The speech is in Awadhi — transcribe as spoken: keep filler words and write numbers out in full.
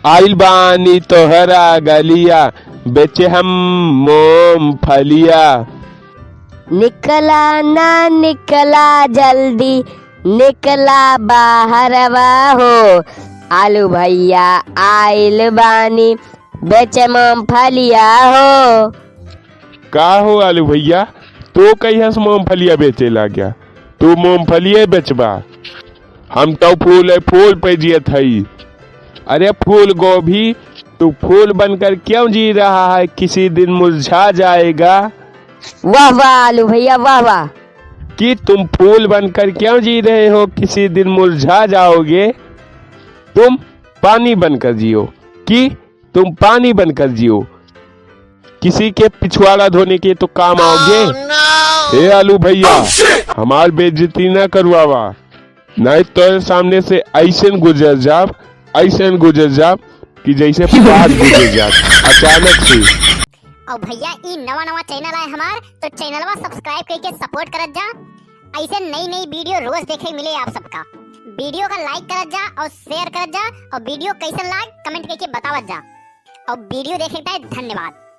आइल बानी तोहरा गलिया, बेचे हम मूंगफलिया। निकला ना निकला जल्दी, निकला बाहरवा हो। आलू भैया आइल बानी, बेचे मूंगफलिया हो। का हो आलू भैया, तू कहिया से मूंगफलिया बेचे लाग्या? तू मूंगफलिया बेचबा? हम तो फूल है, फूल पे जियत हई। अरे फूल गोभी, तू फूल बनकर क्यों जी रहा है, किसी दिन मुरझा जाएगा। वाह वाह आलू भैया, वाह वाह। कि तुम फूल बनकर क्यों जी रहे हो, किसी दिन मुरझा जाओगे। तुम पानी बनकर जियो, कि तुम पानी बनकर जियो, किसी के पिछवाड़ा धोने के तो काम आओगे। हे आलू भैया, हमार बेइज्जती ना करवावा, नहीं तो सामने से ऐसन गुजर जाब, ऐसन गुजर जाब कि जैसे बाढ़ गुजर जात अचानक से। और भैया, ई नवा नवा चैनल है हमार, तो चैनलवा सब्सक्राइब करके सपोर्ट करत जा। ऐसे नई नई वीडियो रोज देखे मिले आप सबका। वीडियो का लाइक करत जा और शेयर करत जा, और वीडियो कैसन लाग कमेंट करके बतावत जा। और वीडियो देखे के धन्यवाद।